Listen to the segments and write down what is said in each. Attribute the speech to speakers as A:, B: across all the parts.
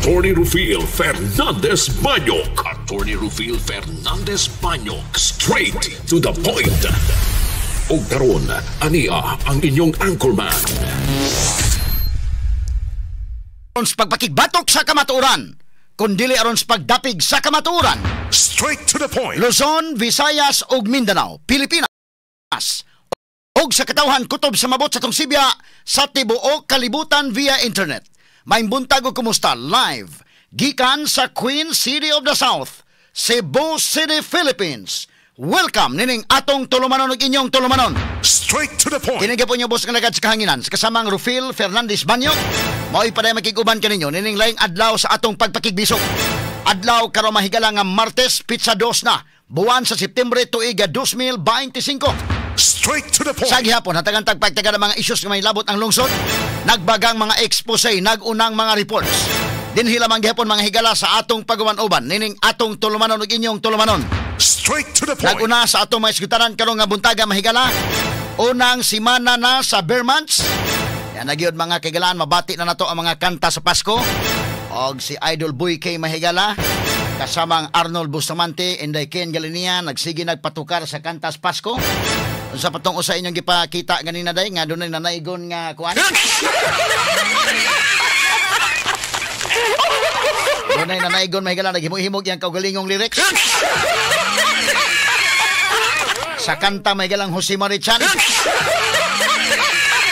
A: Attorney Rufil Fernandez Banyok. Attorney Rufil Fernandez Banyok. Straight to the point. Og karon, ania ang inyong anchorman.
B: Aron sa pagpakigbatok sa kamatuoran, kundili aron sa pagdapig sa kamatuoran.
A: Straight to the point.
B: Luzon, Visayas ug Mindanao, Pilipinas. Og sa katawhan kutob sa mabot sa tong sibya sa tibuok kalibutan via internet. Maayong buntag ug kumusta live gikan sa Queen City of the South, Cebu City, Philippines. Welcome nining atong tulumanon ug inyong tulumanon.
A: Straight to the point.
B: Kini po niyo boss nga lagad sa kahanginan sa kasamang Rufil Fernandez Banyo. Mao'y paday makig-uban kaninyo nining laing adlaw sa atong pagpakigbisog. Adlaw karon mahigala nga Martes, pitsa 2 na, buwan sa Septembre tuig 2025.
A: Straight to the point.
B: Sa gihapon, hatagan tagpagtaga ng mga issues nga may labot ang lungsod, nagbagang mga expose, nagunang mga reports. Dinhi lamang gihapon mga higala sa atong paguman-uban, nining atong tulumanon ug inyong tulumanon.
A: Straight to the point.
B: Naguna sa atong mga iskutaran karong nga buntaga mahigala, unang simana na sa Ber months. Yan na gyud mga kaigalaan, mabati na nato ang mga kanta sa Pasko. Og si Idol Boy K mahigala, kasama ang Arnold Bustamante, Inday Ken Galinia, nagsige nagpatukar sa kanta sa Pasko. Unsa patong usa inyong gipakita ganina day nga dunay nanaigon nga kuan. Dunay nanaigon mahigala naghimog-himog yang kaugalingong lyrics. Sa kanta mahigalang Jose Marichan.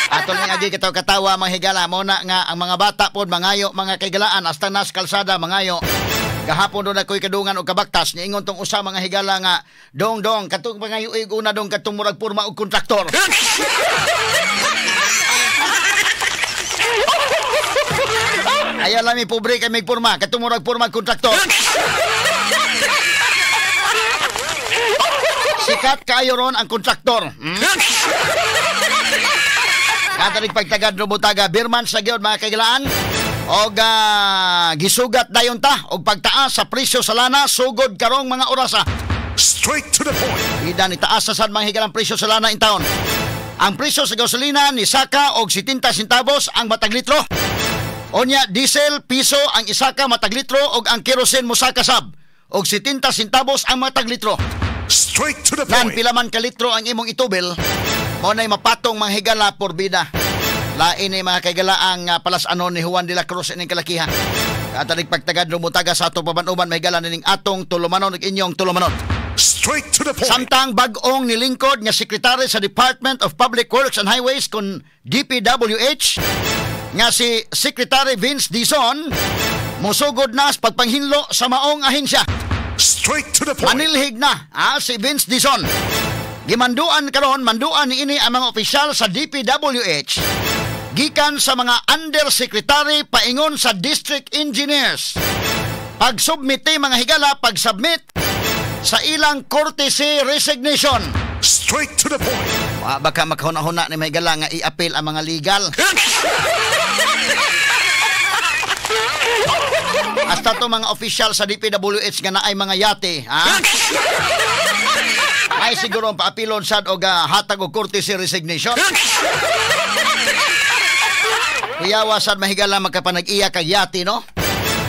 B: Ato ning agi kataw katawa mga higala mo na nga ang mga bata pod mangayo mga kaigalaan hasta nas kalsada mangayo. Gahapon doon ako'y kadungan og kabaktas niingon tong usa mga higala nga dong dong katong pangayo una dong katong murag porma og kontraktor. Ayaw lami pobre kay may porma katong murag porma og kontraktor. Sikat kaayo ron ang kontraktor. Katarig pagtagad robutaga Birman sa gyud mga kaigalaan. Og gisugat dayon ta og pagtaas sa presyo sa lana sugod karong mga orasa.
A: Straight to the point.
B: Ida ni taas sa sad mga higalang presyo sa lana in town. Ang presyo sa gasolina ni saka og 70 centavos ang matag litro. Onya diesel piso ang isaka matag litro og ang kerosene mosaka sab og 70 centavos ang matag litro.
A: Straight to the
B: Nan
A: point.
B: pila man ka litro ang imong itubil, mao nay mapatong mga higala por bida. Lain ni mga kaigala ang palasanon ni Juan de la Cruz ining kalakiha. Katarig pagtagad rumutaga sa ato paban-uban mahigala nining atong tulumanon ug inyong tulumanon.
A: Straight to the point.
B: Samtang bag-ong nilingkod nga sekretary sa Department of Public Works and Highways kun DPWH nga si Secretary Vince Dizon mosugod na sa pagpanghinlo sa maong ahensya.
A: Straight to the point.
B: Manilhig na si Vince Dizon. Gimanduan karon, manduan niini ang mga opisyal sa DPWH gikan sa mga undersecretary paingon sa district engineers. Pagsubmite mga higala, pagsubmit sa ilang courtesy resignation.
A: Straight to the point.
B: Baka makahuna-huna ni mga higala nga i-appeal ang mga legal. Hasta to mga official sa DPWH nga naay mga yate, ha? Ay siguro ang paapilon sad og hatag og courtesy resignation. Kuyawa sad mahigala magkapanag-iya kag yate, no?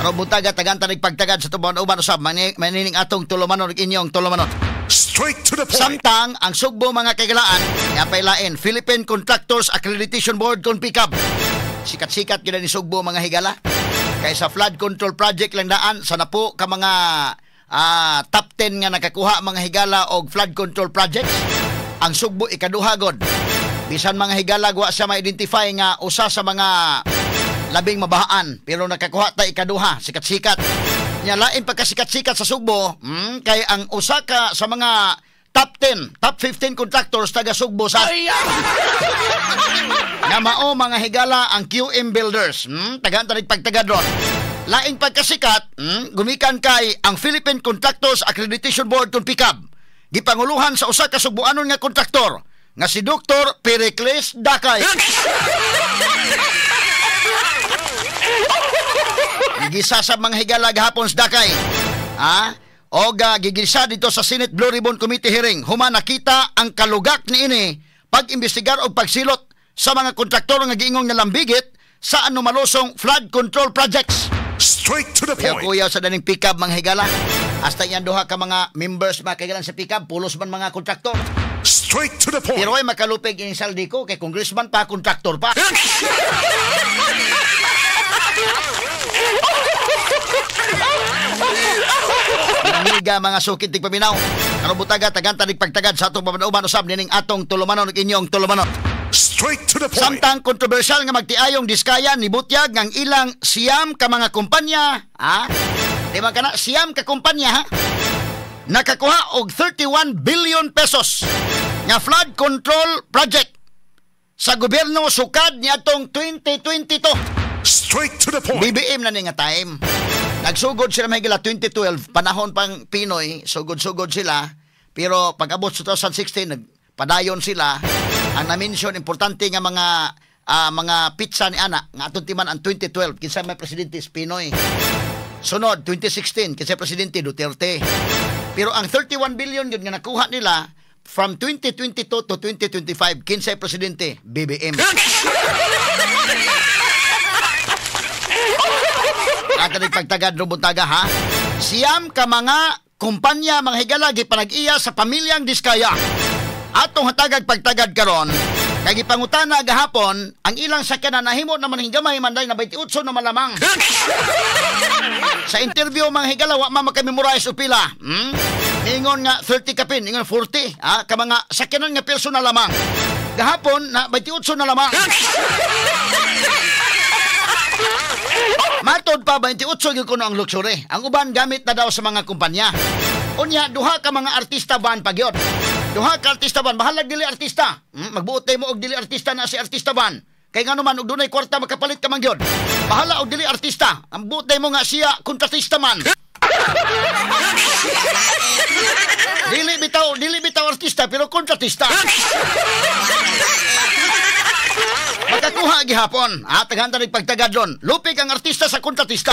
B: Aron buntaga tagan nagpagtagad sa tuban-uban usab manining atong tulumanon ug inyong tulumanon.
A: Straight to the point.
B: Samtang ang Sugbo mga kaigalaan, yapaylain Philippine Contractors Accreditation Board kon PICAB. Sikat-sikat gyud ni Sugbo mga higala. Kay sa flood control project lang daan sa napo ka mga top 10 nga nakakuha mga higala og flood control projects. Ang Sugbo ikaduha god. Bisan mga higala wa siya ma-identify nga usa sa mga labing mabahaan pero nakakuha ta ikaduha, sikat-sikat. Nya lain pagkasikat-sikat sa Sugbo, kay ang usa ka sa mga top 10, top 15 contractors taga Sugbo sa. Nga mao mga higala ang QM Builders, tagaan ta pagtagad ron. Laing pagkasikat, gumikan kay ang Philippine Contractors Accreditation Board kun PICAB. Gipanguluhan sa usa ka Sugboanon nga kontraktor nga si Dr. Pericles Dakay. Gigisa sa mga higala gahapon sa Dakay. Ha? Og gigisa dito sa Senate Blue Ribbon Committee hearing. Human nakita ang kalugak niini pag-imbestigar og pagsilot sa mga kontraktor nga giingong nalambigit sa anomalosong flood control projects.
A: Straight to the point.
B: Kuyaw sa daning PCAB mga higala. Hasta yan duha ka mga members mga kaigalan sa PCAB, pulos man mga kontraktor.
A: Straight to the point.
B: Pero ay makalupig ining Zaldy Co kay congressman pa, kontraktor pa. Nangiga mga sukit tigpaminaw. Karong butaga tagan tanig pagtagad sa atong pamanuban usab nining atong tulumanon ug inyong tulumanon.
A: Straight to the point.
B: Samtang kontrobersyal nga magtiayong Diskaya ni butyag ngang ilang siyam ka mga kumpanya, ha? Di ba kana siyam ka kumpanya, ha? Nakakuha og 31 billion pesos nga flood control project sa gobyerno sukad niadtong 2022.
A: Straight to the point.
B: BBM na ni nga time. Nagsugod sila mahigala 2012, panahon pang Pinoy, sugod-sugod sila. Pero pag-abot sa 2016, nagpadayon sila. Ang na-mention, importante nga mga pizza ni ana, nga atong timan ang 2012, kinsa may presidente is Pinoy. Sunod, 2016, kinsa presidente Duterte. Pero ang 31 billion yun nga nakuha nila from 2022 to 2025, kinsa presidente BBM. At pagtagad rubuntaga ha. Siyam ka mga kumpanya mga higala gipanag-iya sa pamilyang Diskaya. Atong hatagag pagtagad karon kay gipangutana gahapon ang ilang sakyanan nahimo naman hingamay man na 28 na malamang. Sa interview mga higala wa man makamemorize og pila. Ingon nga 30 kapin, ingon 40 ha ka mga sakyanan nga personal lamang. Gahapon na 28 na lamang. Matod pa 28 gyud kuno ang luxury. Ang uban gamit na daw sa mga kumpanya. Unya duha ka mga artista van pagyot. Duha ka artista van, bahalag dili artista. Magbuot mo og dili artista na si artista van. Kay ngano man og dunay kwarta makapalit ka man gyud. Bahala og dili artista. Ang buot mo nga siya kontratista man. Dili bitaw artista pero kontratista. Makakuha gihapon. Ah, taghanta rin pagtagad doon. Lupik ang artista sa kontratista.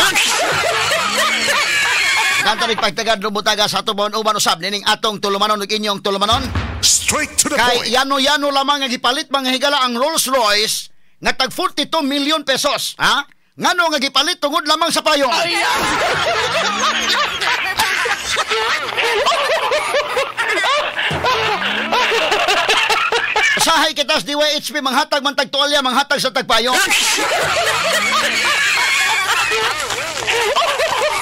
B: Taghanta rin pagtagad doon butaga sa atong uban usab nining atong tulumanon ug inyong tulumanon.
A: Straight to the point.
B: Kay yano-yano lamang nga gipalit mga higala ang Rolls Royce nga tag 42 million pesos. Ha? Ngano nga gipalit tungod lamang sa payong. Sahay kita sa DYHP, manghatag man tagtualya, manghatag sa tagpayong.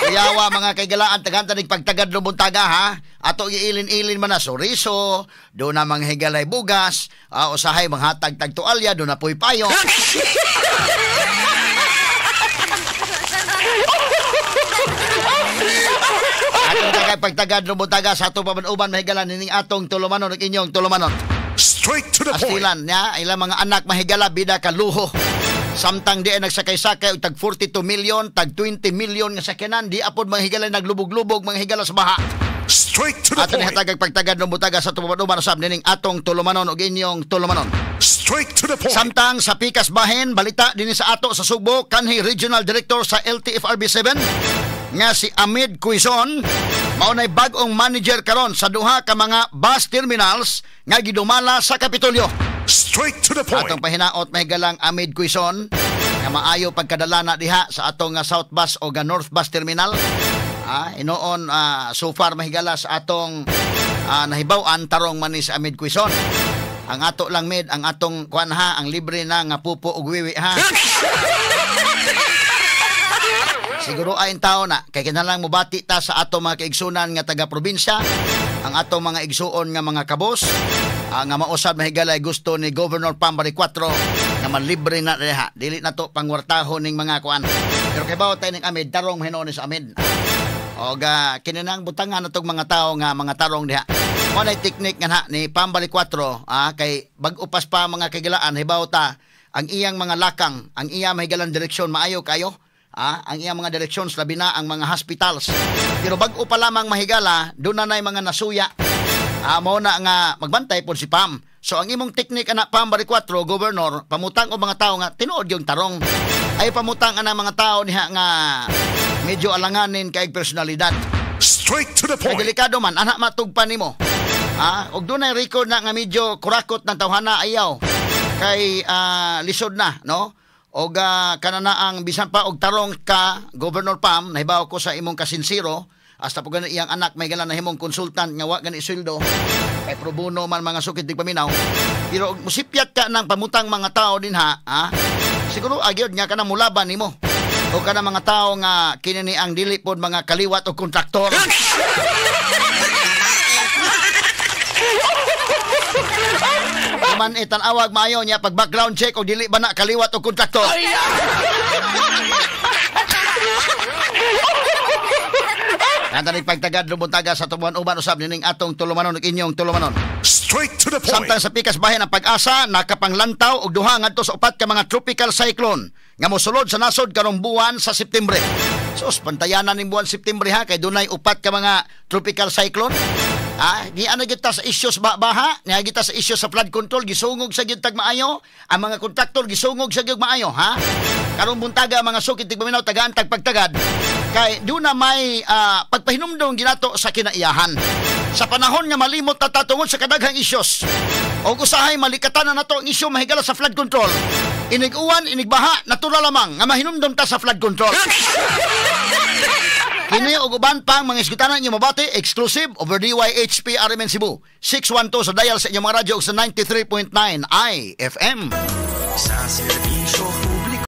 B: Kuyawa mga kaigalaan, taghanta ning pagtagad lubuntaga ha. Ato iilin-ilin man na soriso, do na manghigalay bugas, usahay manghatag tagtualya, do na puy payong. Atong tagay pagtagad lubuntaga sa ato paman-uban mahigalan nining atong tulumanon ug inyong tulumanon.
A: Straight to the point.
B: Astilan niya, ilang mga anak mahigala bida ka luho. Samtang di ay nagsakay-sakay og tag 42 million, tag 20 million nga sakyanan, di apod mga higala naglubog-lubog mga higala sa baha.
A: Straight to the
B: ato
A: point.
B: Ato ni hatagag pagtagad ng butaga sa tumaduman usab nining atong tulumanon og inyong tulumanon.
A: Straight to the point.
B: Samtang sa Pikas Bahin, balita dinhi sa ato sa Sugbo, kanhi Regional Director sa LTFRB 7 nga si Ahmed Quizon, mao nay bag-ong manager karon sa duha ka mga bus terminals nga gidumala sa Kapitolyo.
A: Straight to the point.
B: Atong pahinaot mahigalang Ahmed Quizon nga maayo pagkadala na diha sa atong South Bus o North Bus Terminal. Inoon so far mahigala sa atong nahibaw-an tarong man ni si Ahmed Quizon. Ang ato lang med, ang atong kuan ha, ang libre na nga pupo ug wiwi ha. Siguro ay tao na kay kinahanglan mobati ta sa ato mga kaigsunan nga taga probinsya, ang ato mga igsuon nga mga kabos, nga mausab mahigalay gusto ni Governor Pam Baricuatro nga manlibre na diha, dili na to pangwartahon ning mga kuan. Pero kay bawo tayo ning Ahmed, tarong hinuon ni sa Ahmed. Og kininang butangan natong mga tao nga mga tarong diha. Mo nay teknik nga na ni Pam Baricuatro, kay bag-o pas pa mga kagilaan hibaw ta ang iyang mga lakang, ang iyang mahigalan direksyon maayo kayo. Ang iyang mga direksyon labi na ang mga hospitals. Pero bag-o pa lamang mahigala, doon na na'y mga nasuya. Mao na nga magbantay po si Pam. So ang imong teknik ana Pam Baricuatro, Governor, pamutang og mga tao nga tinuod yung tarong. Ay pamutang ana mga tao niha nga medyo alanganin kay personalidad.
A: Straight to the point.
B: Kay delikado man ana matugpan nimo. Og dunay record na nga medyo kurakot ng tawhana ayaw kay lisod na, no? Og kanana ang bisan pa og tarong ka, Governor Pam, nahibaw ko sa imong kasinsiro, hasta po gani iyang anak may gala nahimong consultant nga wa gani sweldo kay pro bono man, mga sukit paminaw. Pero og musipyat ka ng pamutang mga tao din ha, siguro agyod nga kana mulaban nimo o kana mga tao nga kini ni ang dili pod mga kaliwat o kontraktor. Man itanawag maayo niya pag background check o dili ba na kaliwat o kontraktor. Nantanig pagtagad lumuntaga sa tubuan uban usab nining atong tulumanon ug inyong tulumanon.
A: Straight to the point.
B: Samtang sa pikas bahin ang Pag-asa nakapanglantaw og duha ngadto sa upat ka mga tropical cyclone nga mosulod sa nasod karong buwan sa Septembre. Sus, pantayanan ning buwan Septembre ha, kay dunay upat ka mga tropical cyclone. Ah, di ana gyud ta sa issues baha, niya gyud ta sa issues sa flood control, gisungog sa gyud tag maayo, ang mga kontraktor gisungog sa gyud maayo, ha? Karong buntaga mga sukit tigpaminaw, tagaan tag pagtagad kay duna may pagpahinumdong ginato sa kinaiyahan. Sa panahon nga malimot na tatungod sa kadaghang issues, og usahay malikatan na nato ang isyu mahigala sa flood control. Inig-uwan, inigbaha, natural lamang nga mahinumdom ta sa flood control. Kini og uban pang mga isgutanan inyo mabati exclusive over DYHP RMN Cebu 612 sa dial sa inyong mga radyo ug sa 93.9 IFM.
C: Sa serbisyo.